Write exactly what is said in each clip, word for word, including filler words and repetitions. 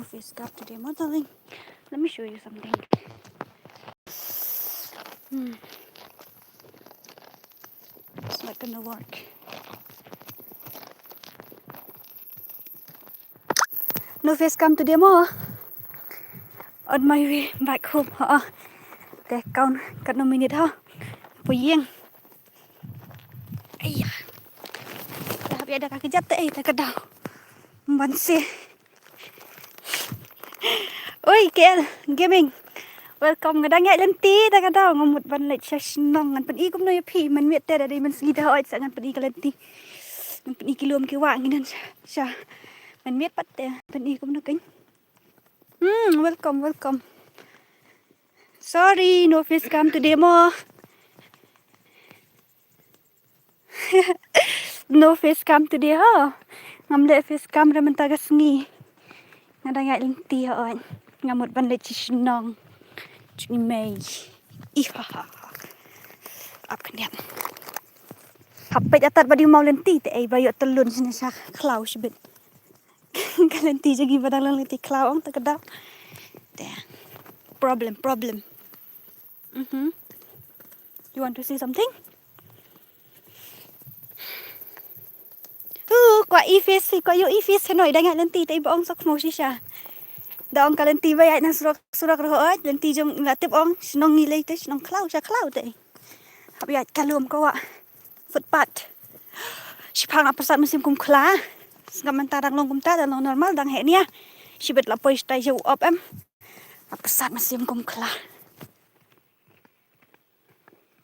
Face cam today mo, darling. Let me show you something. Hmm. It's not gonna work. No face cam today mo. On my way back home. Ha. Te kaun katno minit ha. Poi ïeng. Aiya. Te hap ïa da ka kjat te, eh, te ka daw. Ban se. Oi, K L Gaming. Welcome, nga dang ïaid lynti da ka daw, nga mut ban leit sha shnong, ngan pyni kumno ïa phi, mynmiet te da dei mynsngi da hooid sa ngan pyni ka lynti. Ngan pyni ki lum ki wah ngi don sha, sha. Mynmiet pat te pyni kumno kein. Hmm, welcome, welcome. Sorry, no face cam today mo. No face cam today ho. Ngam leh face cam re mynta ka sngi. Nga dang ïaid lynti ho. Nga mut ban leit sha shnong. Jong i mei. Iha. Ap khyndiat. Hap peit atat ba dei maw lynti te ei ba ïoh tyllun shane sha khlaw shibit. Ka lynti jong ngi ba dang long lynti khlaw ong te ka daw. Te. Problem, problem. Mhm. You want to say something? Hu, kwah i face, kwah ïoh i face hanoi, dang ïaid lynti te i ba ong sok mo shisha. Da ong ka lynti ba ïaid na surok, surok ruh oi, lynti jong la tip ong, shnong ngi lei te, shnong khlaw, sha khlaw te. Hap ïaid ka lum ka wah. Footpath. Shiphang la pyrsad mynsiem kum khla. Sngap mynta dang long kumta, dang long normal, dang heh nia. Shibit la poi shatai sha u op em. La pyrsad mynsiem kum khla.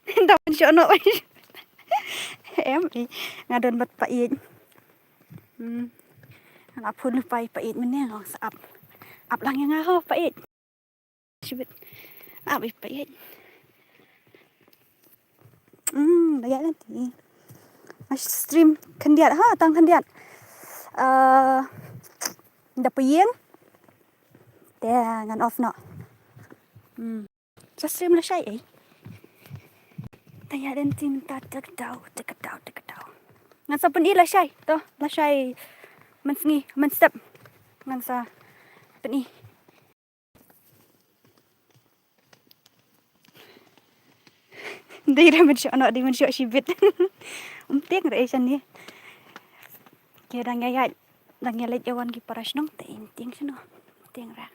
Dang ban shoh noh. Em, eh, nga don bad Paieit. Hmm. Nga la phone lypa ïa Paieit mynne nga ong sa ap. Ap lang ïa nga ho Paieit. Shibit. Ap ïa Paieit. Hmm, da ïaid lynti. Nga stream khyndiat ha, tang khyndiat. Eh, da poi ïeng. Te ngan off noh. Hmm. Sa stream lashai ei. Te ïa den tin ta tak dau, tak dau, tak dau. Ngan sa pyni lashai, to, lashai mynsngi, mynstep. Ngan sa pyni. Dei re mynshoh noh, dei mynshoh shibit. Um tieng re ei shane. Ki dang ïaid, dang ïaleit ïawan ki para shnong te im tieng shano. Um tieng re.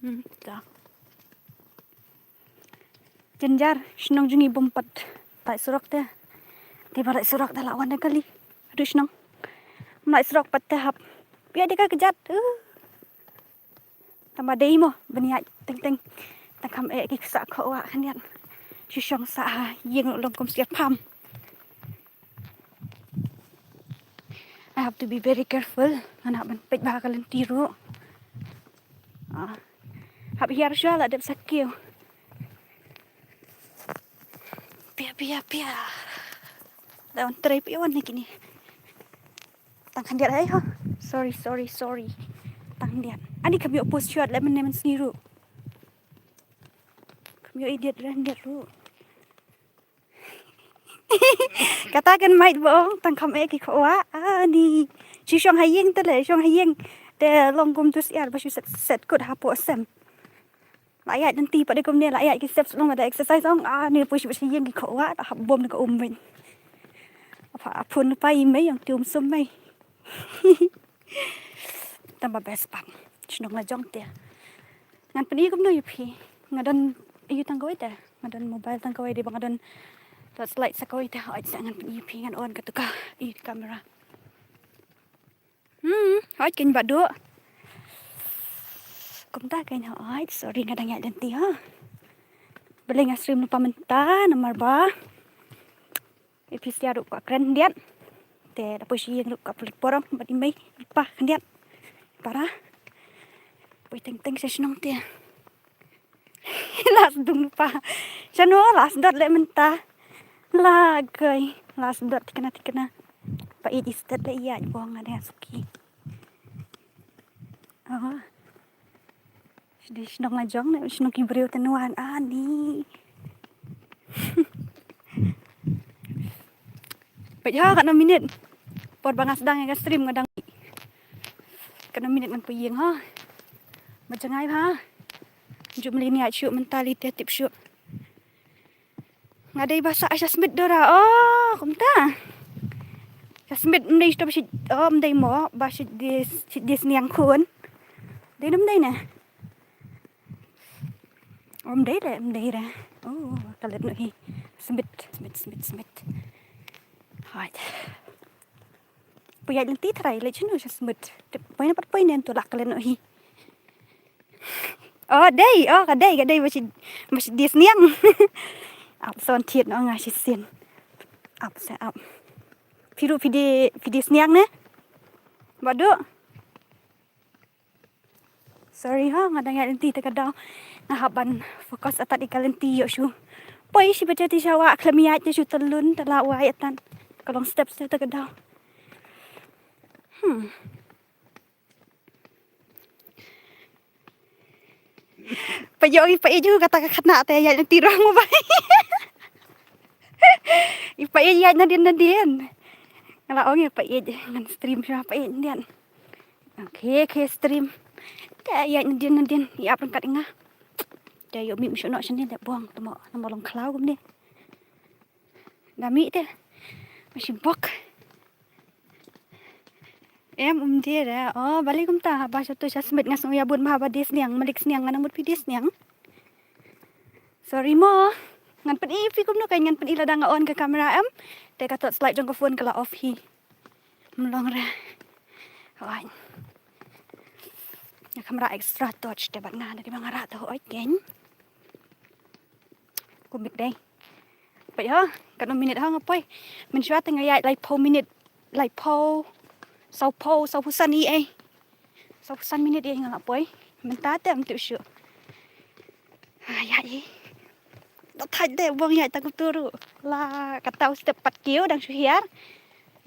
Hmm, ta. Jynjar, shnong jong ngi bym pat lait surok te. Te ba lait surok da la wan da kali. Haduh shnong. Bym lait surok pat te hap. Pia de ka kjat. Uh. Tang ba dei mo, ban ïaid teng teng. Tang kham eh ki ksa kho wa khyndiat. Shu shong sa ha ïing long kum siat pham. I have to be very careful. Ngan hap ban peit bha ka lynti ruh. Ah. Hap hiar shuwa la dep sa kiew. Pia, pia, pia. Da wan trei pia wan ni kine. Tang khyndiat ai ho. Sorry, sorry, sorry. Tang khyndiat. Ani kham ïoh post shuwa leh mynne mynsngi ruh. Kham ïoh edit re khyndiat ruh. Kata kan mait ba ong tang kham eh ki kho wa. Ani. Shu shong ha ïing te le, shong ha ïing. Te long kum tu siar ba shu set, set kut hapoh sem. La ïaid lynti pat de kumne, la ïaid ki steps long da exercise ong. Ani pui shu shu ïing ki kho wa, da hap bom ne ka um byn. Apa, apa ne pa i mei ong ti um sum mei. Tang ba best pat. Shnong la jong te. Ngan pyni kumno ïa phi. Nga don ïa tang kawei te. Nga don mobile tang kawei de ba nga don torchlight sa kawei te. Hooid sa ngan pyni ïa phi ngan on katu ka ïa camera. Hmm, hooid kein ba duk. Kumta kein hooid, sorry nga dang ïaid lynti ha. Balei nga stream lypa mynta namar ba. Ïa phi sha ruh ka kren khyndiat. Te da poi sha ïing ruh ka pynlut por bad i mei i pa khyndiat. Para. Poi teng teng sha shnong te. Last dung pa. Shano last dot leh mynta. La kai. Last dot tikna tikna. Pa i istat leh ïa bong ada suki. Oh. Dei shnong la jong ne shnong ki briew te nuan ani. Peit ha katno minit. Por ba nga sdang ïa ka stream nga dang. Katno Nit ngan poi ïing ha. Ba jngai ha. Ju mlien ïa shuh mynta lei te tip shuh. Nga dei ba sah sha Smit Dora. Oh, kumta. Sha Smit ym dei sha ba shi, oh, ym dei mo ba shi die, shi die sniang khun. Dei ne ym dei ne? Oh, ym dei re, ym dei re. Oh, ka leit noh hi. Smit, Smit, Smit, Smit. Hait. Poi ïaid lynti trai leit shano sha Smit. Te poi na pat poi nen tu lah ka leit noh hi. Oh, dei, oh, ka dei, ka dei ba shi, ba shi die sniang. Ap son thied noh nga shisien. Ap se ap. Phi ruh phi die, phi die sniang ne? Ba duk. Sorry ha, nga dang ïaid lynti te ka daw. Nga hap ban focus atat ïa ka lynti ïoh shu. Poi shi bajati sha wah khlem ïaid te shu tyllun te la wai atat. Ka long step step te ka daw. Hmm. Pa ïoh i pa ïoh kata ka khatna te ïaid lynti rong mo bai. I pa ïoh ïaid nadien nadien. Nga la ong i pa ïoh ngan stream sha pa ïoh nadien. Okay, okay, stream. Te ïaid nadien nadien i ap ryngkat nga. Te ïoh mih mih shuh noh shane te bong te mo, te mo long khlaw kumne. Da mih te. Mashi bok. Em um die re. Oh, balei kumta ba sha tu sha Smit nga sngew ïa bun ba haba die sniang, malik sniang ngan mut phi die sniang. Sorry mo. Ngan pyni phi kumno kan ngan pyni lada nga on ka camera em. Te ka torch light jong ka phone ka la off hi. Mlong re. Oi. Nga camera extra torch te bad nga da dei ba nga rah to oi ken. Kumit dei. Poi ha, katno minit ha nga poi. Mynshuwa te nga ïaid laiphew minit, laiphew, sawphew, sawphew san ei ei. Sawphew san minit ei nga la poi. Mynta te ym tip shuh. Ha ïaid ei. Da thait de bong ïaid ta kumtu ruh. La kata u step pat kiew dang shu hiar.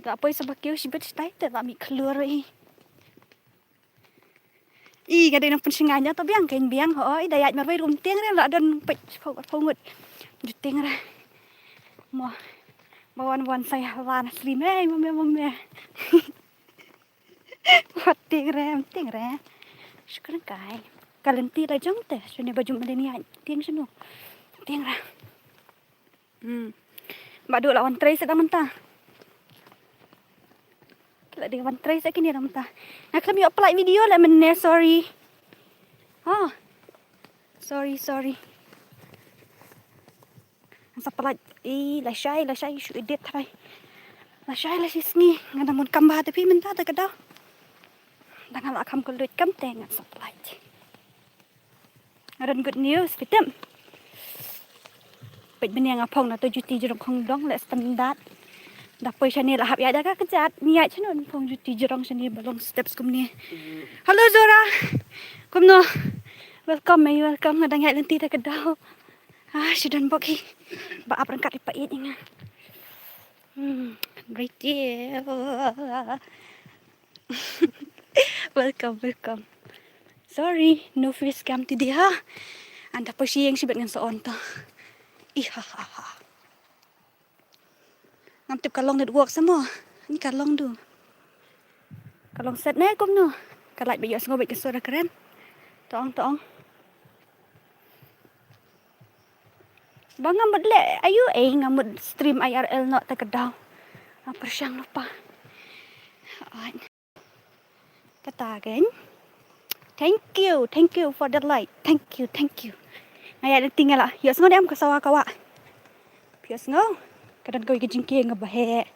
Da poi sa ba kiew shibit shatai te da mih khlur ei. I ka dei nang pynshngaiñ ïa to biang kein biang hooid da ïaid marwei rum tieng re la don peit pho pho ngut. Ju tieng re. Mo. Ba wan wan sai hawan slim re mo me mo me. Wat tieng re tieng re. Shukran kai. Ka lynti la jong te shane ba jum le ni ïaid tieng shano. Tieng re. Hmm. Ba duk la wan trei sa da mynta. La dei wan trei sa kine da mynta. Nga khlem ïoh pynlait video la mynne sorry. Ha. Sorry, sorry. Sa pynlait i la shai la shai shu edit trai. La shai la shi sngi nga da mun kam ba te phi mynta te ka daw. Da nga la kam ka luit kam te nga sa pynlait. Nga don good news, phi tip. Peit bniang nga phong na to juti jrong khong dong le standard. Da poi shane la hap ïa da ka kjat, ni ïa chano phong juti jrong shane ba long steps kumne. Hello Zora. Kumno? Welcome, eh, welcome nga dang ïa lynti ta ka daw. Ah, shi don bok hi. Ba ap rangkat i pa ïa nga. Hmm, right there. Welcome, welcome. Sorry, no face cam today ha. Ynda poi shi ïing shibit ngan sa on to. Ihahaha. Ngam tip ka long network sa mo. Ni ka long du. Ka long set ne kumno. Ka lait ba ïoh sngew bad ka sura kren. Tong tong. Ba nga mut leh ayu ei nga mut stream I R L noh ta ka daw. Nga pyrshang lypa. Kata kein. Thank you, thank you for the like. Thank you, thank you. Nga ïa lynti nga la ïohsngew ne em ka sawa ka wah. Phi ïohsngew ka don kawei ka jingkieng kaba heh.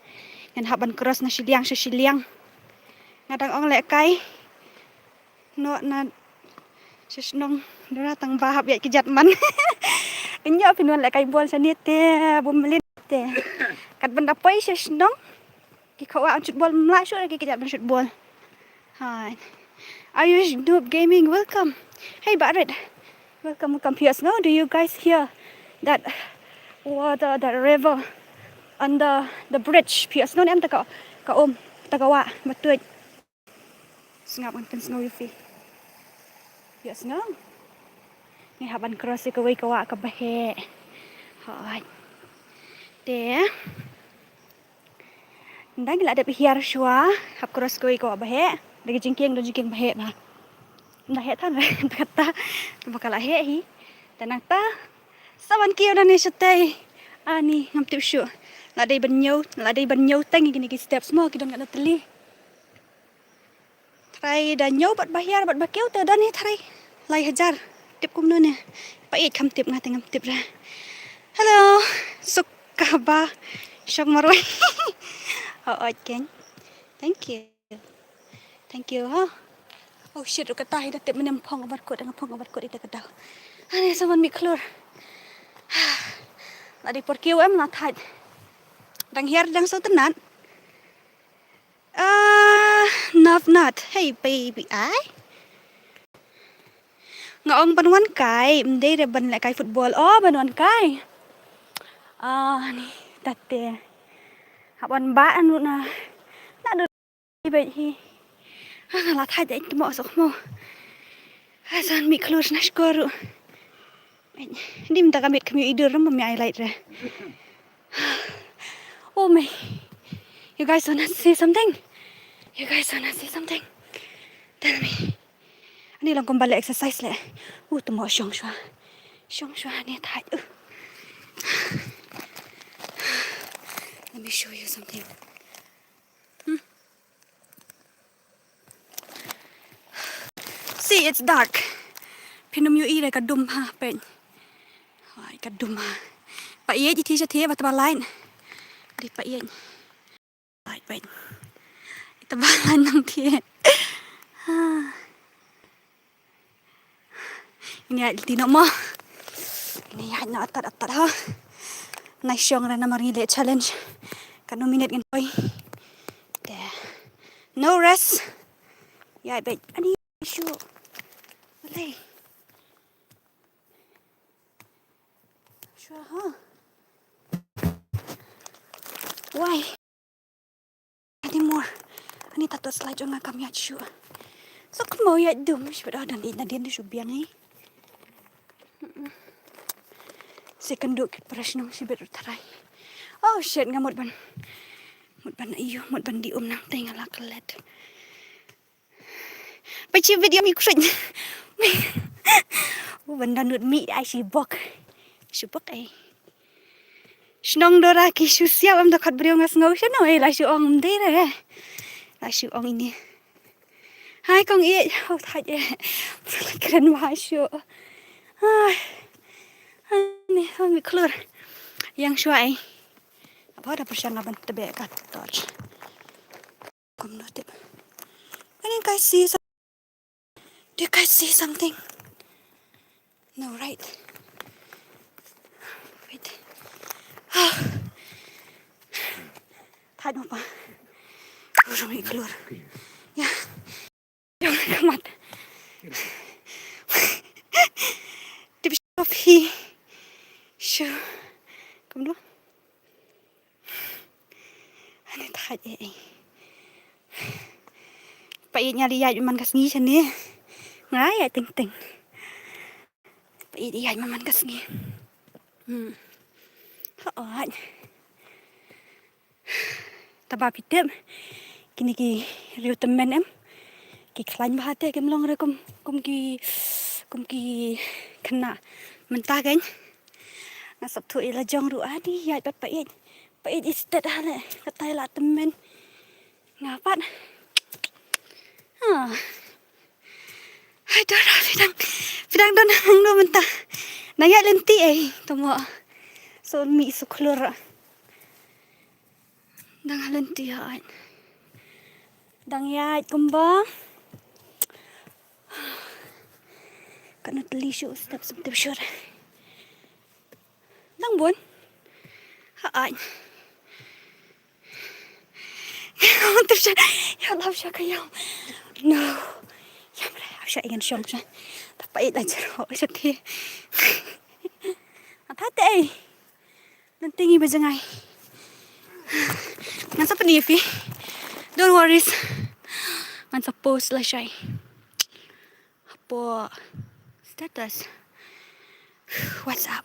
Ngan hap ban cross na shiliang sha shiliang. Nga dang ong lehkai. Noh na sha shnong Dora tang ba hap ïaid ka jatman. Ïoh phi wan lehkai bol shane te bym mlien te. Kat ban da poi sha shnong. Ki khawa ban shoot bol mla shuh ki kjat ban shoot bol. Hi. Ayush Noob Gaming, welcome. Hey Barit. Welcome, welcome. Phi ïohsngew, do you guys hear that water, that river under the bridge? Phi ïohsngew ne em ta ka, ka um, ta ka wah, ba tuid. Sngap ngan pynsngew ïa phi. Ïohsngew. Ngi hap ban cross ïa kawei ka wah kaba heh. Hooid. Te. Ynda ngi la dep hiar shuwa, hap cross kawei ka wah ba heh. Lagi jingkieng don jingkieng ba heh ba. Ba heh than ba kata ba ka la heh hi. Te nangta sa wan kiew da ni shatei. Ani ngam tip shuh. La dei ban ñiew, la dei ban ñiew teng kine ki steps mo ki don katno tylli. Trai da ñiew bad ba hiar bad ba kiew te don hi trai lai hajar. Tip kumno ne. Pa ïeit kham tip nga te ngam tip ra. Hello. Suk kaba shong marwei. Oh, okay. Thank you. Thank you ha. Oh shit, ruh kata hi da tip mynne phong barkut, nga phong barkut ita kata. Ani sa wan mih khlur. La dei por kiew em la thait. Dang hiar dang sngewtynnat. Ah, nap nat. Hey baby ai. Nga ong ban wan kai, ym dei re ban leh kai football. Oh, ban wan kai. Ah, ni tate. Hap wan ba anu na. Na do bad hi. Ah, nga la thait ïa ito mo sok mo. Ah, san mih khlur na shkor ruh. Dim ta ka miet kham ïohi dur ram ba mi ai light re. Oh my. You guys wanna see something? You guys wanna see something? Tell me. Ani long kumba leh exercise leh. Uh, to mo shong shwa. Shong shwa ni thait. Uh. Let me show you something. Hmm. See, it's dark. Phin ym ïohi re ka dum ha peit. Hai, ka dum ha. Pa ïeit iti sha the ba tba light. Dei pa ïeit. Light peit. Ita ba light nang the. Ha. Ini ïaid lynti noh mo. Ini ïaid noh atat atat ha. Nai shong re namar ngi leh challenge. Katno minit ngin poi. Te. No rest. Ïaid beit. Ani shu. Balei. Shu ha. Why? Anymore. Ani ta to slide jong nga kam ïaid shuh. So kmo ïaid dum shibit, oh, don ïeit nadien shu biang hi. Second duk press nong shibit ruh tharai. Oh shit, nga mut ban, mut ban ayu, mut ban dih um nangta nga la klet. Peit shi video mi khreh. U ban download mi ai shi bok. Shi bok ai. Shnong Dora ki shu siap, em da khat briew nga sngew shano ai la shu ong, ym dei re. La shu ong ini. Hai kong ïeit, oh thait ïeit. Kren bha shu. Hai. Ani, oh mi khlur. Ïeng shuwa ai. Aba da pyrshang nga ban tbeh ka torch. Kumno tip. Can you guys see some-, do you guys see something? No, right? Wait. Thait mo pa. Uru mi klur. Ya. Jong ka mat. Tip shu phi. Shu. Kumno? Ani thait eh. Pa ïeit nga ïaid man ka sngi shane. Nga ïaid teng teng. Pa ïeit ïaid man ka sngi. Hmm. Hooid. Taba phi tip. Kine ki riew tymmen em. Ki khlaiñ bha te kim long re kum, kum ki, kum ki khynnah mynta kein. Nga sap thuh ïa la jong ruh, ani ïaid pat pa ïeit. Pa ïeit i stet ha le, katai la tymmen. Nga pat. Ah. Hai Dora, phi dang, phi dang don hangno mynta? Nang ïaid lynti ei, to mo. So mi so khlur. Dang ha lynti hooid. Dang ïaid kumba. Katno tylli shuh step sum tip shuh. Dang bun. Hooid. Tip shuh. Ïa lap shuh ka ïam. No. Ïam re, hap shuh ïa ngan shong shuh. Tapa ïeit la jero shuh te. Ata te ei. Lynti ngi ba jngai. Ngan sa pyni ïa phi. Don't worries. Ngan sa post lashai hapoh status. What's up?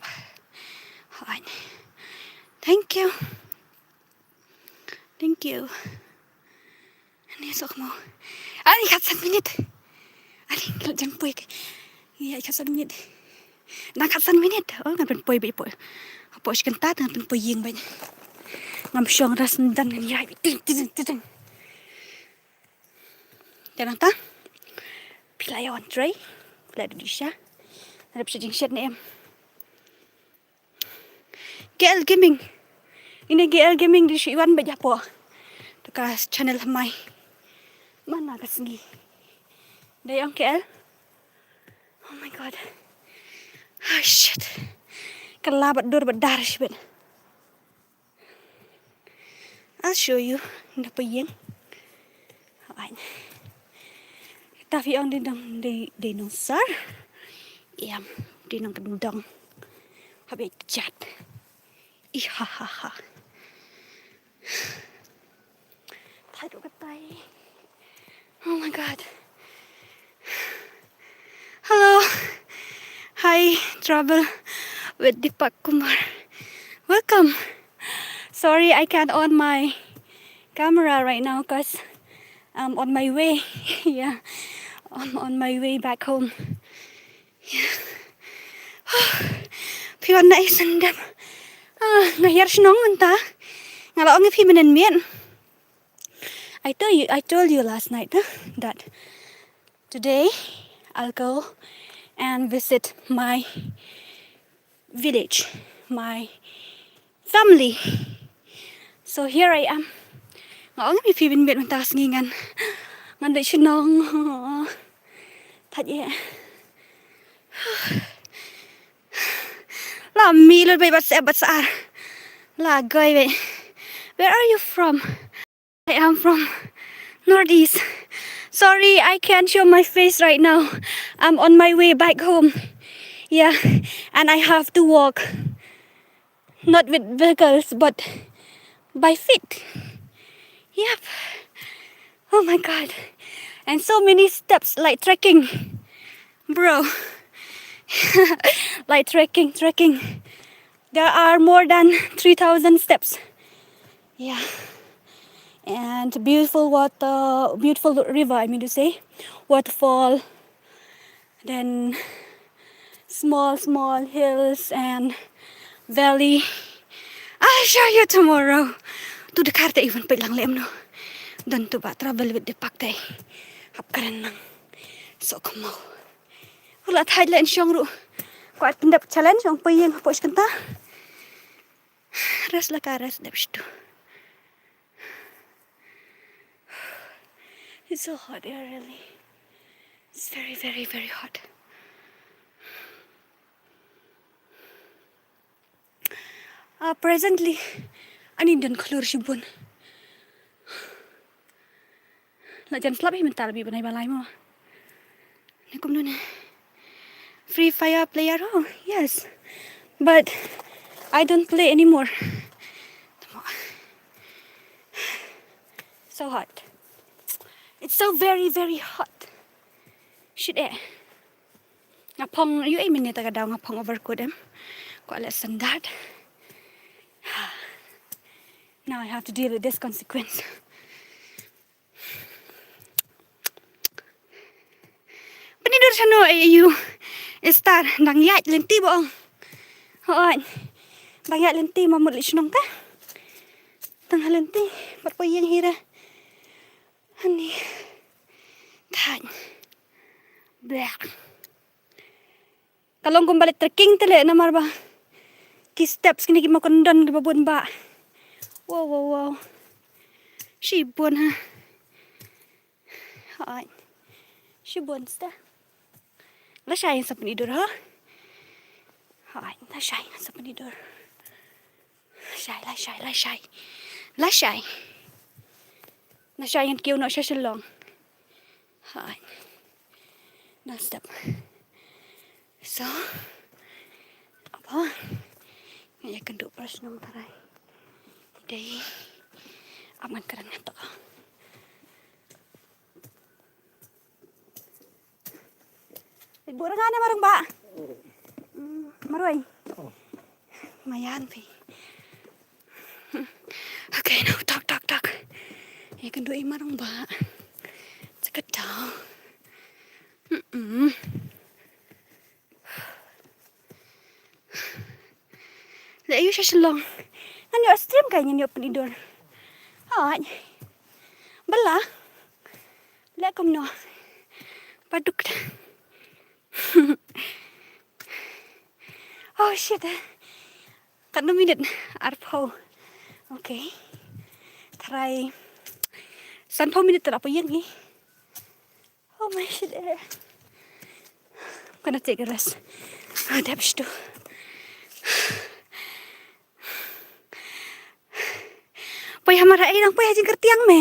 Hooid. Thank you. Thank you. Ani sok mo. Ani khatsan minit. Ani khatsan poi ke. Ïa khatsan minit. Nang khatsan minit. Oh, ngan pynpoi beit poi. Poi shi kynta ngan pynpoi ïing beit. Ngam shong ras ndan ngan ïa. Ting, ting, ting, ting. Te nangta phi la ïa wan trei. Phi la dudisha. Rep sha jingshet ne em. K L Gaming. Ine K L Gaming di shu wan beit hapoh. Te ka channel thymmai. Mana ka sngi. Dei ong K L. Oh my God. Oh shit. Ka la bad dur bad dar shibit. I'll show you the paying. Alright. Ta phi ong dei dong dei dei nong sar. Em, dei nong kendong. Hap ïa jat. Ih, ha, ha, ha. Thait ruh katai. Oh my God. Hello. Hi, Travel with Deepak Kumar. Welcome. Sorry, I can't on my camera right now 'cause I'm on my way. Yeah, I'm on my way back home. Yeah. Phi wan na i sendam. Ah, nga hiar shnong mynta. Nga la ong ïa phi mynnin miet. I told you, I told you last night, huh, that today I'll go and visit my village, my family. So here I am. Nga ong ïa phi mynnin miet mynta sngi ngan ngan dei shnong. Thait ïa. La mih lut beit bad sep bad sar. La goi beit. Where are you from? I am from Northeast. Sorry, I can't show my face right now. I'm on my way back home. Yeah, and I have to walk. Not with vehicles, but by feet. Yep. Oh my God. And so many steps, like trekking. Bro. Like trekking, trekking. There are more than three thousand steps. Yeah. And beautiful water, beautiful river, I mean to say. Waterfall. Then small, small hills and valley. I'll show you tomorrow. Tu dkhar te even peit lang lem no. Don tu ba Travel with Deepak te. Hap kren nang. So kamo. Ula thait len shong ru. Kwat pyndep challenge ong payeng hapoh kynta. Res la ka res dep shtu. It's so hot here, really. It's very, very, very hot. Uh, presently, ani don khlur shibun. La jan slap hi mynta la bi bnai ba lai mo. Ne kumno ne. Free Fire player, oh yes, but I don't play anymore. So hot. It's so very, very hot. Shit eh. Nga phong ïa i minit ka daw nga phong overcoat em. Ko ala standard. Now I have to deal with this consequence. Pynïaid dur shano eh ïa u. Star dang ïaid lynti ba ong. Hooid. Dang ïaid lynti ma mut leit shnong ka. Dang ha lynti bad poi ïeng hi re. Hani. Thait. Bleh. Ka long kumba leit trekking te leh namar ba ki steps kine ki ma kyndon kiba bun ba. Wow, wow, wow. Shibun ha. Hooid. Shibun sta. Lashai ngan sa pynïaid dur ha. Hooid, lashai ngan sa pynïaid dur. Lashai, lashai, lashai. Lashai. Lashai ngan kiew noh sha Shillong. Hooid. Nang step. So, apa? Nga ïakynduh para shnong tharai. Dei. Ap ngan kren ngan tok. Buh rnga ne marang ba. Marwei. Mayan phi. Okay, no, tok, tok, tok. Ïakynduh i marang ba. Chakut down. Mm-mm. Leh ïa sha Shillong. Ngan ïoh stream ka, ngan ïoh pynidur. Hooid. Bala. Leh kumno. Baduk. Oh shit. Katno minit? Arphew. Okay. Tharai sanphew minit te la poi ïing hi. Oh my shit. I'm gonna take a rest. Ah, dep shtu. Poi hamar ai, nang poi ha jingkyrtiang me.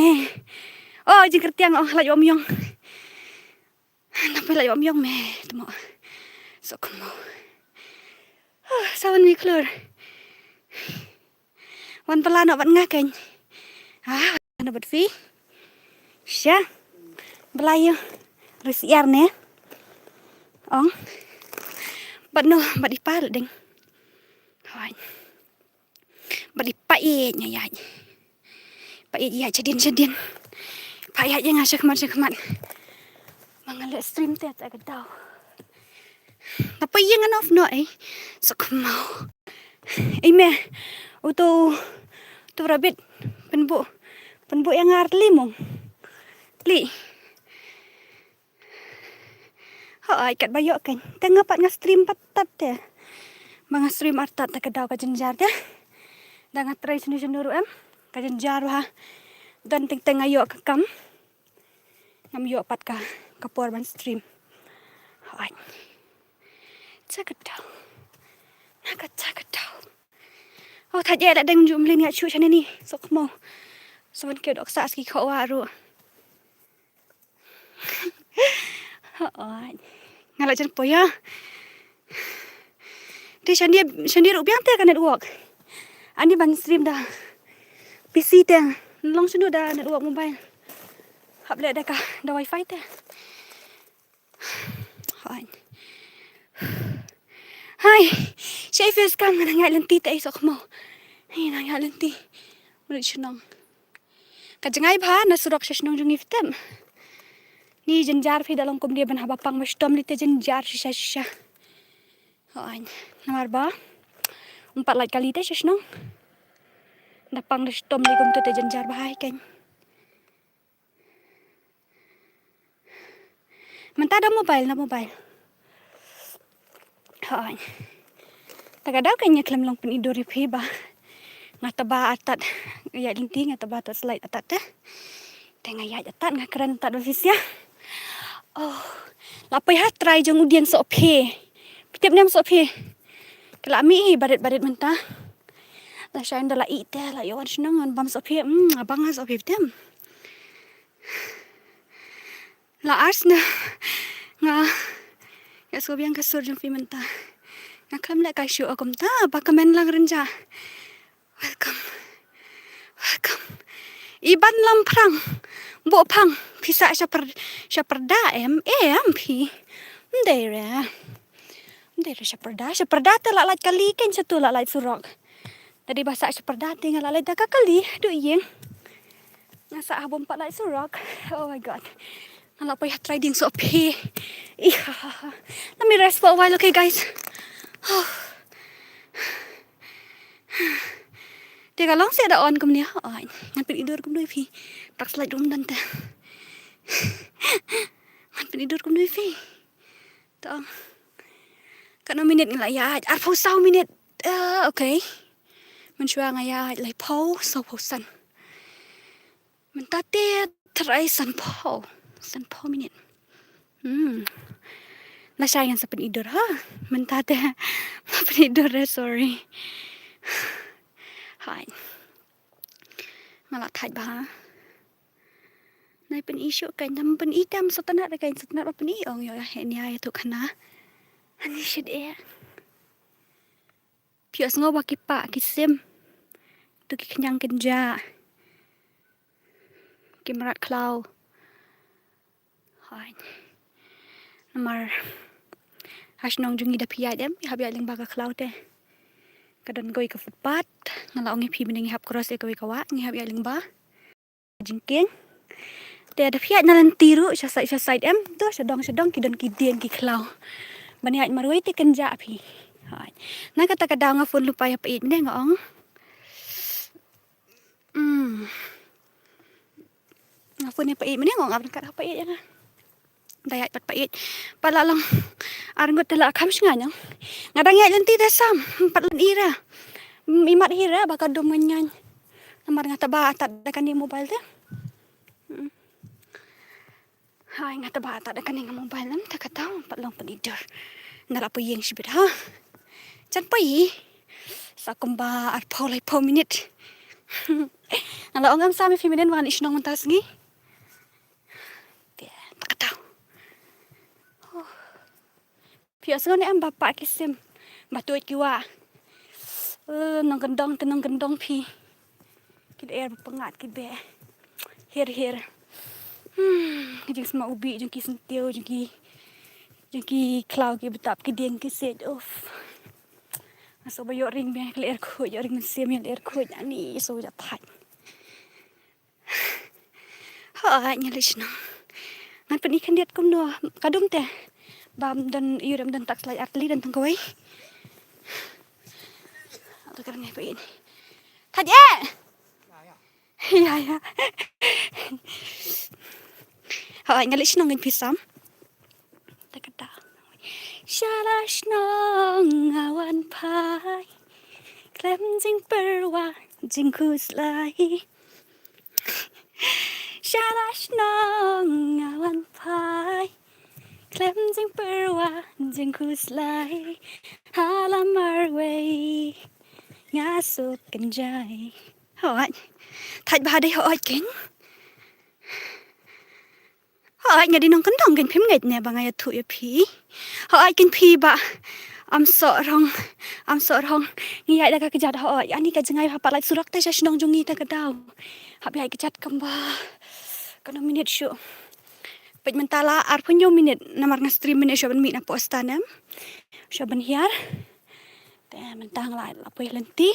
Oh, jingkyrtiang, oh, la ïoh ym ïong. Nang poi la ïoh ym ïong me. Temo. Sok mo. Oh, sawan ngi klur. Wan bala noh bad nga kein. Ah, wan bad phi. Sha. Bala ïa. Rus ïar ne. Ong. Bad no, bad i pa la deng. Hooid. Bad i pa ïeit nga ïaid. Pa ïeit ïaid shadien shadien. Pa ïaid ïa nga shakhmat shakhmat. Ma nga leh stream te ta ka daw. Tapo ïa nga nof no eh. Sok mo. Ei me. Uto, uto rabbit. Pynbu. Pynbu ïa nga ar tli mong. Tli. Hooid, kat ba ïoh kein. Te nga pat nga stream pat tat te. Ba nga stream ar tat te ka daw ka jynjar te. Da nga try shano shano ruh em. Ka jynjar ba. Don teng teng nga ïoh ka kam. Ngam ïoh pat ka, ka por ban stream. Hooid. Chakadaw. Naka chakadaw. Oh, thait eh la deng ju mlien ïa shu shane ni. Sok mo. Sawan kiew dok sa ski kho wa ruh. Hooid. Nga la jan poi ïa. Te shane, shane ruh biang te ka network. Ani ban stream da P C te. Long shano da network mobile. Hap leh da ka da wifi te. Hooid. Hai. Shai face cam nga nang ïaid lynti te, ai sok mo. Hai, nang ïaid lynti. Mut shnong. Ka jngai bha na surok sha shnong jong ngi, phi tip. Ni jynjar phi, da long kumne ban haba pang ba shitom lei te jynjar shisha shisha. Hooid. Namar ba ym pat lait kali te sha shnong. Da pang da shitom lei kumta te jynjar bha hi kein. Mynta da mobile, da mobile. Hooid. Ta ka daw ka nga khlem long pynidur ïa phi ba nga tba artat, ïaid lynti nga tba artat slide artat te. Te nga ïaid artat, nga kren artat ba phi ïohi. Oh, la poi ha trai jong u dieng Sohphe. Phi tip ne em Sohphe? Ka la mih hi barit barit mynta. Lashai ynda la ïeh te, la ïoh wan shnong wan bam Sohphe. Hmm, abang ha Sohphe, phi tip. La ar snem nga ïa sngewbiang ka sur jong phi mynta. Nga khlem leh kai shuh kumta ba ka men lang rynja. Welcome. Welcome. Iban lam phrang. Bo phang. Phi sah sha par-, sha parda em? Em phi. Ym dei re. Ym dei re sha parda. Sha parda te la lait kali kein, sha tu la lait surok. Tadi ba sah sha parda te nga la lait da ka kali haduh ïing. Nga sah ha bym pat lait surok. Oh my God. Nga la poi ha trai dieng Sohphe. Ih, ha, ha, ha. Let me rest for a while, okay, guys? Te ka long seh da on kumne. Ai, ngan pynidur kumno ïa phi. Tak slide room don te. Ngan pynidur kumno ïa phi. To. Katno minit nga la ïaid? Arphew saw minit. Ah, okay. Mynshuwa nga ïaid laiphew, sawphew san. Mynta te tharai sanphew. Sanphew minit. Hmm. Lashai ngan sa pynidur ha. Mynta te ma pynidur re, sorry. Hai. Nga la thait bha. Nai pyni shuh kein, dam pyni, tam sngewtynnat re kein, sngewtynnat ba pyni, ong ïoh ïa heh nia ïa tu khana. Ani shit eh. Phi ïohsngew ba ki pah ki sim. Tu ki khñiang kynjah. Ki mrad khlaw. Hai. Namar ha shnong jong ngi da phi ïaid em, phi hap ïaid lyngba ka khlaw te. Ka don kawei ka footpath, nga la ong ïa phi mynne ngi hap cross ïa kawei ka wah, ngi hap ïaid lyngba. Jingkieng. Te da phi ïaid na lynti ruh sha side sha side em, to sha dong sha dong ki don ki dieng ki khlaw. Ban ïaid marwei te kynjah phi. Hooid. Na kata ka daw nga phone lypa ïa Paieit mynne nga ong. Hmm. Nga phone ïa Paieit mynne nga ong ap ryngkat ha Paieit ïa nga. Da ïaid pat Paieit. Pat la long ar ngut te la kham shngain ong. Nga dang ïaid lynti te sam. Pat lynti ra. Hmm, imat hi ra ba ka dum ngaiñ ngaiñ. Namar nga taba atat da kane mobile te. Hmm. Hai, nga taba atat da kane nga mobile em, te kata pat long pynïador. Nga la poi ïeng shibit ha. Jan poi. Sa kumba arphew laiphew minit. Nga la ong em sa me phi mynnin ba ngan ïa shnong mynta sngi. Te, te kata. Phi ïohsngew ne em ba pah ki sim, ba tuid ki wah. Eh, nongkyndong te nongkyndong phi. Ki lyer ba pyngngad ki beh. Her her. Hmm, ki jingsma ubi jong ki syntiew jong ki, jong ki khlaw ki btap ki dieng ki siej. Uff. Nga sngewbha ïoh ring beh, ki lyer khuid, ïoh ring mynsiem, ïoh lyer khuid, ani sngewbha ïa thait. Hooid, nga leit shnong. Ngan pyni khyndiat kumno ka dum te. Bam don ïu rem don tak slai ar tylli don tang kawei. Ata ka rngai paieit. Thait eh. Ïa ïa. Hooid, nga leit shnong ngan phi sam. Ta kata. Sha la shnong nga wan phai. Khlem jingpyrwa jingkhuslai. Sha la shnong nga wan phai. Khlem jingpyrwa jingkhuslai. Ha la marwei nga suk kynjai. Hooid. Thait bha dei hooid keiñ. Hooid, nga dei nongkyndong keiñ, phim ngeit ne ba nga ïathuh ïa phi. Hooid keiñ phi ba. Am soh rong, am soh rong. Ngi ïaid da ka kjat hooid. Ani ka jngai ha pat lait surok te sha shnong jong ngi ta ka daw. Hap ïaid kjat kumba. Kano minit shuh. Peit mynta la arphew hynñiew minit namar nga stream mynne shuwa ban mih na poh stan em. Shuwa ban hiar. Te mynta nga la, la poi lynti.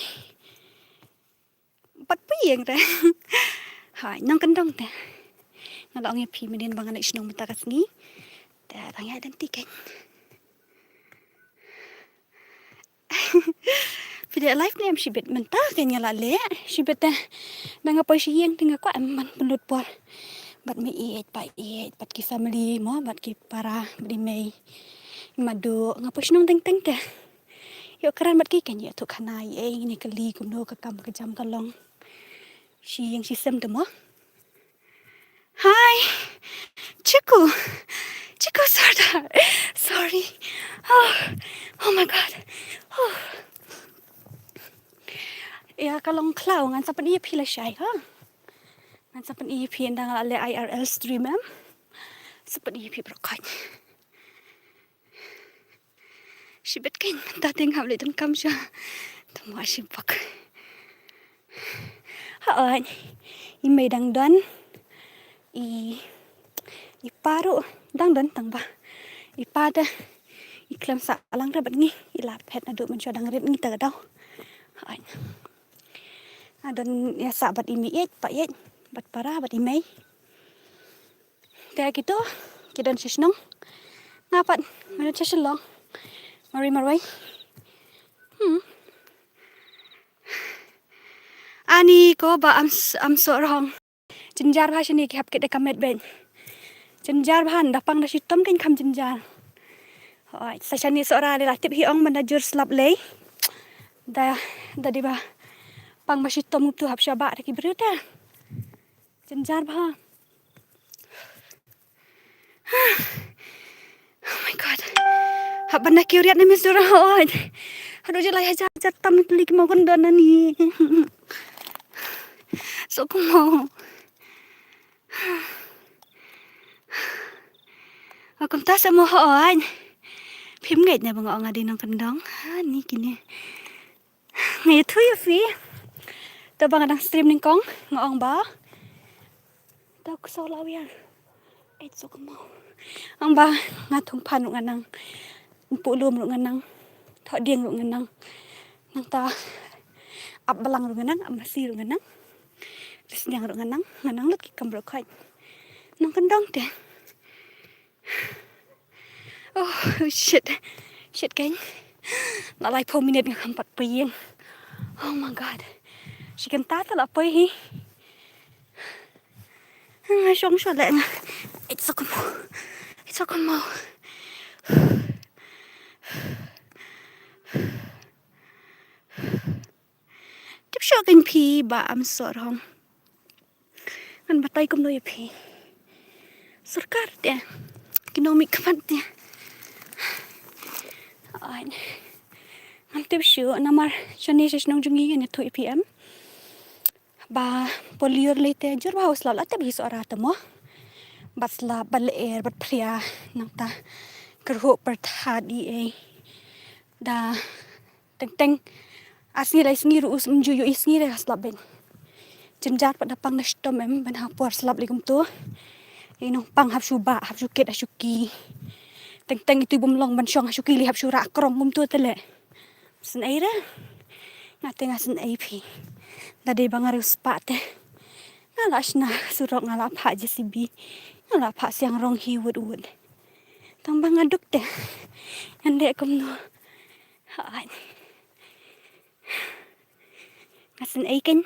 Pat phi ïeng re. Hai, nongkyndong te. Nga la ong ïa phi mynnin ba ngan leit shnong mynta ka sngi. Te dang ïaid lynti keiñ. Phi dei live ne em shibit mynta keiñ nga la leh. Shibit te. Dang nga poi sha ïing te nga kwah em ban pynlut por. Bad mei ïeit pa ïeit bad ki family mo bad ki para bad i mei. I madu nga poi shnong teng teng te. Ïoh kren bad ki keiñ ïathuh khana ïa ei ngin ïa kylli kumno ka kam ka jam ka long. Shi ïing shi sem te mo. Hi. Chiku. Chiku Sardar. Sorry. Oh. Oh my God. Oh. Ïa ka long khlaw ngan sa pyni ïa phi lashai ha. Ngan sa pyni ïa phi ynda nga la leh I R L stream em. Sa pyni ïa phi baroh khoit. Shibit keiñ mynta te ngam leit donkam shuh. Te mo shibak. Hooid. I mei dang don. I, i pa ruh dang don tang ba. I pa te i khlem sah lang re bad ngi. I la phet naduh mynshuwa dang rit ngi ta ka daw. Hooid. Nga don ïa sah bad i mei ïeit, pa ïeit, bad para, bad i mei. Te kito ki don sha shnong. Nga pat nga don sha Shillong. Marwei marwei. Hmm. Ani ko ba am s-, am soh rong. Jynjar bha shane ki hap kit da ka met beit. Jynjar bha da pang da shitom keiñ kham jynjar. Hooid, sa shane Sohra lei la tip hi ong ban da jur slap lei. Da, da dei ba pang ba shitom nguptu hap sha ba da ki briew te. Jynjar bha. Oh my God. Hap ban da kiew riat ne Mizoram hooid. Haduh jyllai hajar hajar tam tylli ki mawkun don nani. Soh kumno. Nga kumta sa mo hooid. Phim ngeit ne ba nga ong nga dei nongkyndong. Ha ni kine. Nga ïathuh ïa phi. Te ba nga dang stream nyngkong nga ong ba. Te ku saw la wiar. Eit soh kumno. Ong ba nga thung phan ruh nga nang. Pu lum ruh nga nang. Thoh dieng ruh nga nang. Nangta ap balang ruh nga nang, ap masi ruh nga nang. Leh sniang ruh nga nang, nga nang lut ki kam baroh khoit. Nongkyndong te. Oh shit. Shit keiñ. La laiphew minit nga kham pat poi ïing. Oh my god. Shi kynta te la poi hi. Nga shong shuh leh nga. It's okay mo. It's okay mo. Tip shuh keiñ phi ba am sor hong. Ngan batai kumno ïa phi. Sorkar te ki nongmihkhmat te. Ai. Ngam tip shuh namar shane sha shnong jong ngi ngan ïathuh ïa phi em. Ba poli ïa lei te jur ba u slap la tip hi Sohra te mo. Bad slap bad lyer bad phria nangta kyrhuh pyrthat ïa ei. Da teng teng ar sngi lai sngi ruh um ju ïohi sngi re ha slap bad. Jynjar pat da pang da shitom em ban ha por slap lei kumto. Ïa nongpang hap shu bah hap shu kit ha shu ki. Teng teng itu bym long ban shong ha shu ki lei hap shu rah krong kumto te leh. Sngewsih re. Nga te nga sngewsih phi. Da dei ba nga riewspah te nga la shna surok nga la phah J C B. Nga la phah siang rong hi wut wut. Tang ba nga duk te ngan leh kumno. Hooid. Nga sngewsih keiñ.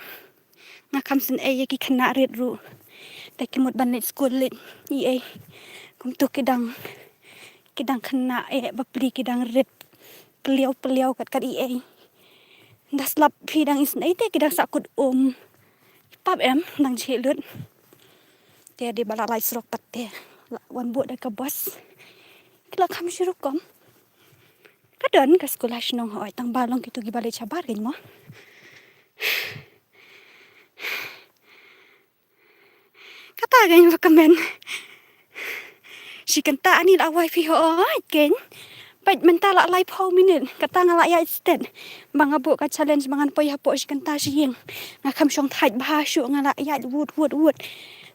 Nga kham sngewsih ïa ki khynnah rit ruh. Te ki mut ban leit skul leit ïa ei. Kumto ki dang ki dang khynnah eh bapli ki dang rit. Pliaw pliaw kat kat ïa ei. Da slap phi dang isnei te ki dang sah kut um. Pap em dang jhieh lut. Te dei ba la lai surok pat te la wan buh da ka bus. Ki la kham shi rukom. Ka don ka skul ha shnong hooid tang ba long kitu kiba leit shabar keiñ mo. Kata keiñ ba kmen. Shi kynta ani la wai phi hooid keiñ. Peit mynta la laiphew minit kata nga la ïaid stet. Ba nga buh ka challenge ba ngan poi hapoh shi kynta shi ïing. Nga kham shong thait bha shuh nga la ïaid wut wut wut.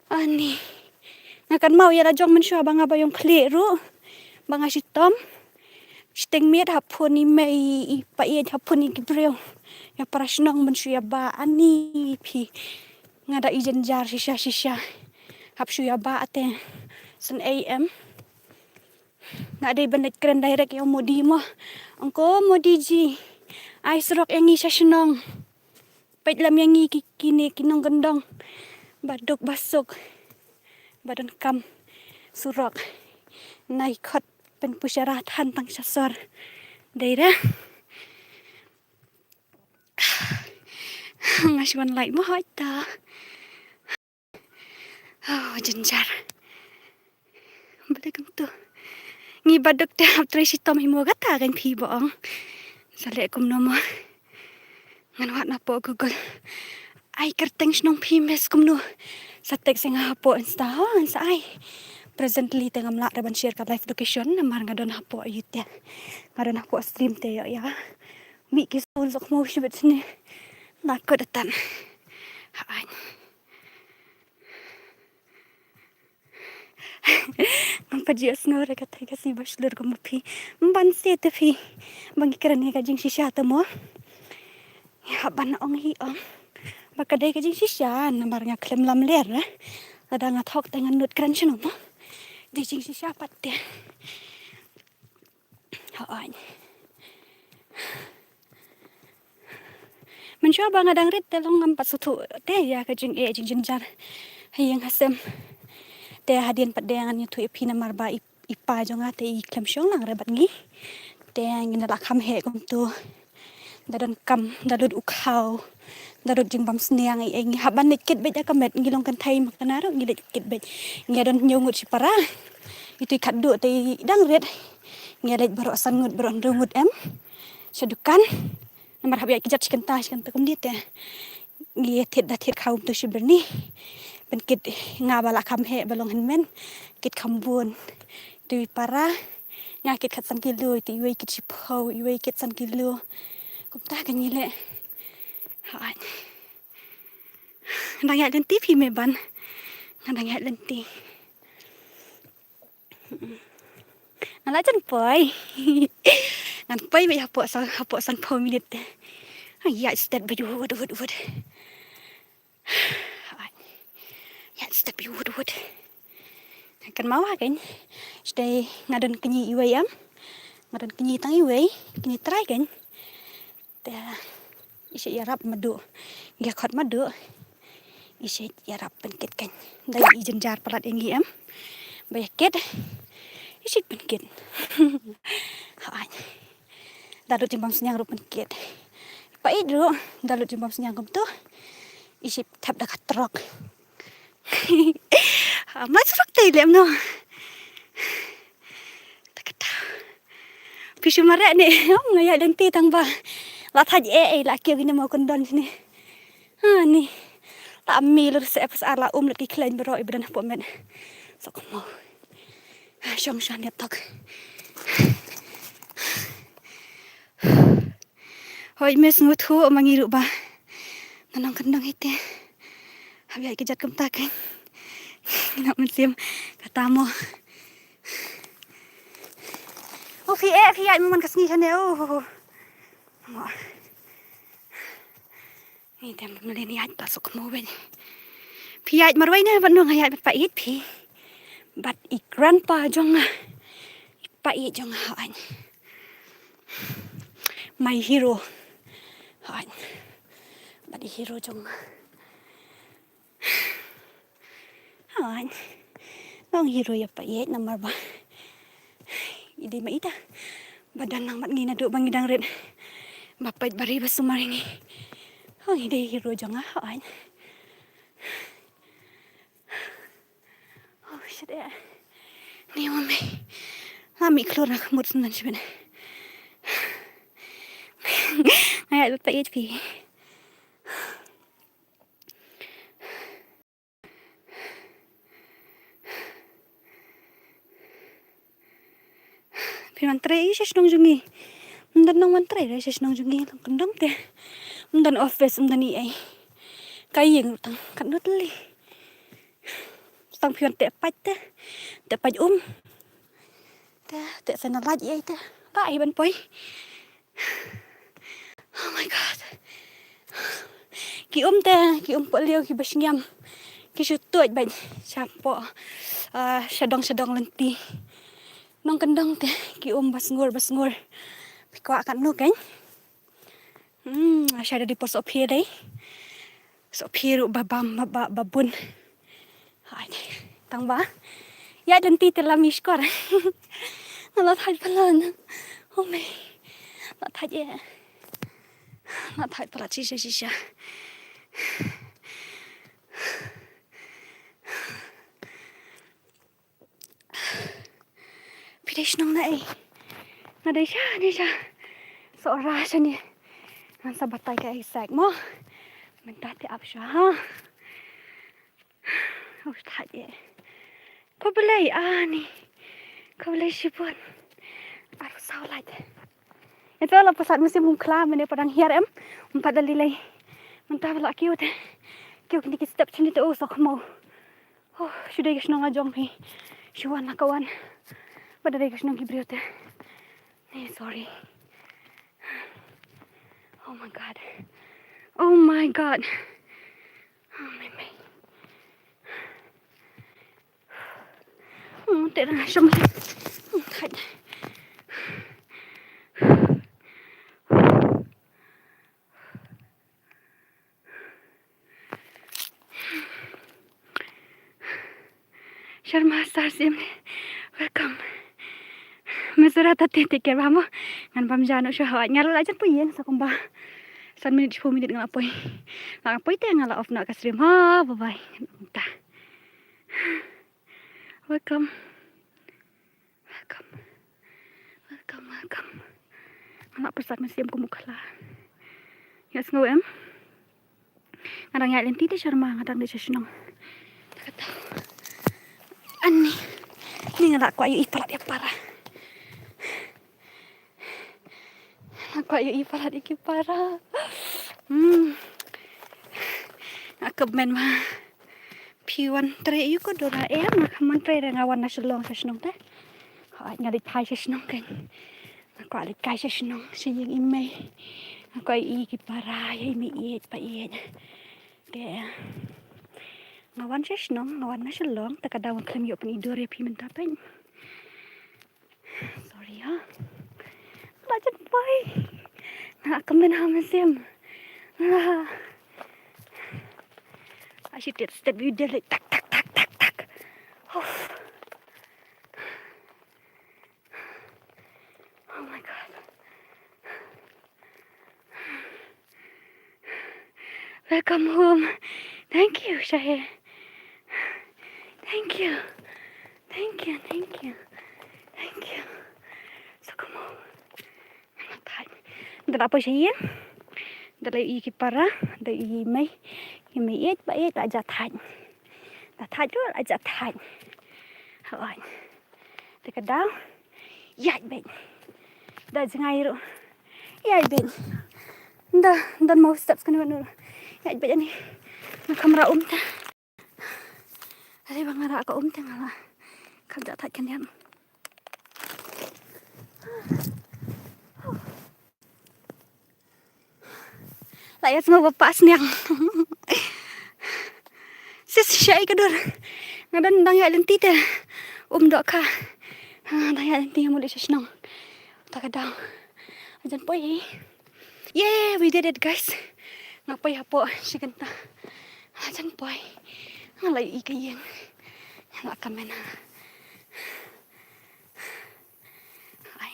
Ani. Nga kynmaw ïa la jong mynshuwa ba nga ba ïong khlieh ruh. Ba nga shitom. Shiteng miet hap phone i mei i pa ïeit hap phone i ki briew. Ïa para shnong mynshuwa ba ani phi. Nga da i jynjar shisha shisha. Hap shu ïa ba ate. Sngewsih em. Nga dei ban leit kren direct ïa u Modi mo. Ong ko Modi ji. Ai surok ïa ngi sha shnong. Peit lem ïa ngi ki kine ki nongkyndong. Ba duk ba suk. Ba donkam surok. Nai khot pynpynshlur than tang sha sor. Dei re. Nga shu wan lait mo hooid ta. Oh, jynjar. Balei kumto? Ngi ba duk te hap trei shitom hi mo kata kan phi ba ong. Sa leh kumno mo. Ngan wad na poh Google. Ai kyrteng shnong phi mes kumno. Sa text ïa nga hapoh Insta ho ngan sa ai. Presently te ngam lah re ban share ka live location namar nga don hapoh ïa te. Nga don hapoh stream te ïa ïa. Mih ki sun sok mo shibit sini. Nakut atan. Ha ai. Ngam pat ju ïohsngew re katai ka si ba shlur kum ma phi. Mban se te phi. Ba ngi kren ïa ka jingshisha te mo. Ïa ban ong hi ong. Ba ka dei ka jingshisha namar nga khlem lamler re. Lada nga thok te ngan nud kren shano mo. Dei jingshisha pat te. Hooid. Mynshuwa ba nga dang rit te long ngam pat sngewthuh te ïa ka jingeh jingjynjar ha ïing ha sem. Te hadien pat de ngan ïathuh ïa phi namar ba i, i pa jong nga te i khlem shong lang re bad ngi. Te ngi la kham heh kumto. Da donkam, da lut u khaw, da lut jingbam sniang, ïa ngi hap ban leit kit beit ïa ka met, ngi long kynthei ma kane ruh ngi leit kit beit. Ngi don hynñiew ngut shipara. Itu i khatduh te i dang rit. Ngi leit baroh san ngut baroh hynriew ngut em. Sha dukan. Namar hap ïaid kjat shi kynta shi kynta kumne te. Ngi thied da thied khaw kumto shi byrni. Pynkit nga ba la kham heh ba long hynmen. Kit kham bun. Itu i para. Nga kit khatsan kilo, itu iwei kit shiphew, iwei kit san kilo. Kumta ka ngi leh. Hooid. Dang ïaid lynti phi me ban. Nga dang ïaid lynti. Nga la jan poi. Ngan poi beit hapoh sa, hapoh sanphew minit. Ïaid stet beit wut wut wut. Ïaid stet beit wut wut. Kan mawa kan. Sdei nga don kñi iwei em. Nga don kñi tang iwei, kñi trai kan. Te i shait ïarap madu. Ngi khot madu. I shait ïarap pynkit kan. Dei i jynjar palat ïa ngi em. Ba ïa kit. I shait pynkit. Hooid. Da lut jingbam sniang ruh pynkit. Pait ruh da lut jingbam sniang kumtu. I shait thep da ka trok. Ama surok te lem no. Takata. Phi shu mareh ne, nga ïaid lynti tang ba la thait eh, eh, la kiew kine mo kyndon shane. Ha ni. La mih lut se pas ar la um lut ki khlaiñ baroh i ba don hapoh met. Sok mo. Shong shan ïa tok. Hooid, miss, ngut hu ma ngi ruh ba. Nga nongkyndong hi te. Hap ïaid ka jait kumta kein. Ngi nang mynsiem kata mo. Oh, phi eh, phi ïaid mo man ka sngi shane, oh. Mo. Ngi dem mlien ïaid ba suk mo bad. Phi ïaid marwei ne bad no, nga ïaid bad pa ïeit phi. Bad i grandpa jong nga. I pa ïeit jong nga, hooid. My hero. Hooid. Bad i hero jong nga. Hooid. Nga ong hero ïa pa ïeit namar ba i dei ma ita ba don lang bad ngi naduh ba ngi dang rit. Ba peit ba ri ba sumar ïa ngi. Hooid, i dei hero jong nga, hooid. Oh shit, eh. Ni wan me. La mih khlur na ka mut sngewdon shibit. Nga ïaid bad pa ïeit phi. Phi wan trei sha shnong jong ngi. Ym don nong wan trei sha shnong jong ngi, long kyndong te. Ym don office, ym don ei ei. Ka ïing ruh tang katno tylli. Tang phi wan teh pait te. Teh pait um. Te, teh sa na lait ei ei te. Ka ai ban poi. Oh my God. Ki um te, ki um pohliew, ki ba shngiam. Ki shu tuid bad shapoh, ah, shadong shadong lynti. Nongkyndong te, ki um ba sngur ba sngur. Phi kwah katno kein. Hmm, sha da dei por soh phi dei. Soh phi ruh ba bam ba ba ba bun. Hai, tang ba. Ïaid lynti te la mih shkor. Nga la thait palat. Oh me. La thait eh. La thait palat shisha shisha. Phi dei shnong na ei? Nga dei shane sha Sohra shane. Ngan sa batai ka ei sek mo. Mynta te ap sha ha. Oh, thait eh. Khublei ani. Khublei shibun. Arphew saw lait. Ito la pasat musim kum khla mane padang hiar em. Ym pat da lei lei. Mynta ba la kiew te. Kiew kine ki step shane te, oh, sok mo. Oh, shu dei ka shnong la jong phi. Shu wan la ka wan. Ba da dei ka shnong ki briew te. Eh, sorry. Oh my God. Oh my God. Oh my, my. Oh, te dang shong. Oh, thait. Sharma Star Sim, welcome. Mesra ta te te ker ba mo. Ngan bam jano sha hawai. Ngar la jan poi ïeng sa kumba san minit, shiphew minit nga la poi. La poi te nga la off na ka stream. Ha, bye bye. Ta. Welcome. Welcome. Welcome, welcome. Nga la pyrshah mynsiem kum u khla. Ïa sngew em. Nga dang ïaid lynti te Sharma, nga dang dei sha shnong. Kata. Ani. Ni nga la kwah ïohi palat ïa para. Nga kwah ïohi palat ïa ki para. Hmm. Nga kmen ma. Phi wan trei ïa ko Dora em, nga kmen trei re, nga wan na Shillong sha shnong te. Hooid, nga leit kai sha shnong kein. Nga kwah leit kai sha shnong, sha ïing i mei. Nga kwah ïohi ki para, ïa i mei ïeit pa ïeit. Te. Nga wan sha shnong, nga wan na Shillong, te ka daw nga khlem ïoh pyni dur ïa phi mynta peit. Sorry ha. La jan poi. Nga kmen ha mynsiem. Ah. Ashi tet step yu dele tak tak tak tak tak. Uff. Oh my God. Welcome home. Thank you, Shahir. Thank you. Thank you, thank you. Thank you. So come on. Thait. Da la poi sha ïing. Da la ïohi ki para, da ïohi mei. Ïa mei ïeit ba ïeit la ja thait. Da thait ruh la ja thait. Hooid. Te ka daw. Ïaid beit. Da jngai ruh. Ïaid beit. Da, da mo steps kan wan ruh. Ïaid beit ani. Na kamra um te. Hynrei ba nga rah ka um te nga la kham ja thait khyndiat. La ïa sngew ba pah sniang. Sis, shaei ka dur. Nga don dang ïaid lynti te um dohkha. Ah, dang ïaid lynti nga mut leit sha shnong. Ta ka daw. Jan poi. Yay, we did it, guys. Nga poi hapoh shi kynta. Jan poi. Nga la ïohi ka ïing. Nga la kmen ha. Ai.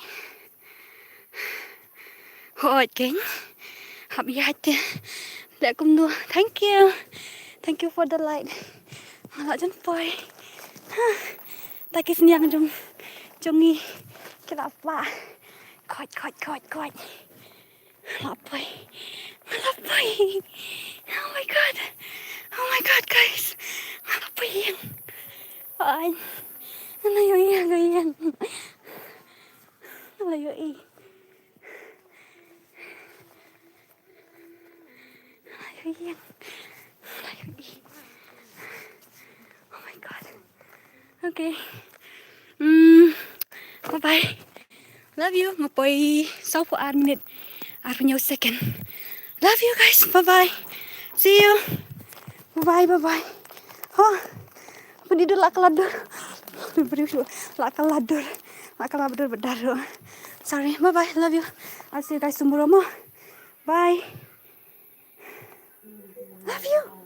Hooid keiñ. Hap ïaid te. Leh kumno. Thank you. Thank you for the light. Nga la jan poi. Ha. Ta ki sniang jong, jong ngi ki la pah. Koit, koit, koit, koit. Nga la poi. Nga la poi. Oh my God. Oh my God, guys. Nga la poi ïing. Ai. Nga la ïohi ïa ka ïing. Nga la ïohi. Nga la ïohi ïing. Nga la ïohi. Oh my God. Okay. Mm, bye bye. Love you. Nga poi sawphew ar minit arphew hynñiew second. Love you guys. Bye bye. See you. Bye bye, bye bye. Ho. Pynïaid dur la kylla dur. Pynïaid dur la kylla dur. La kylla dur bad dur. Sorry. Bye bye. Love you. I'll see you guys tomorrow mo. Bye. Love you.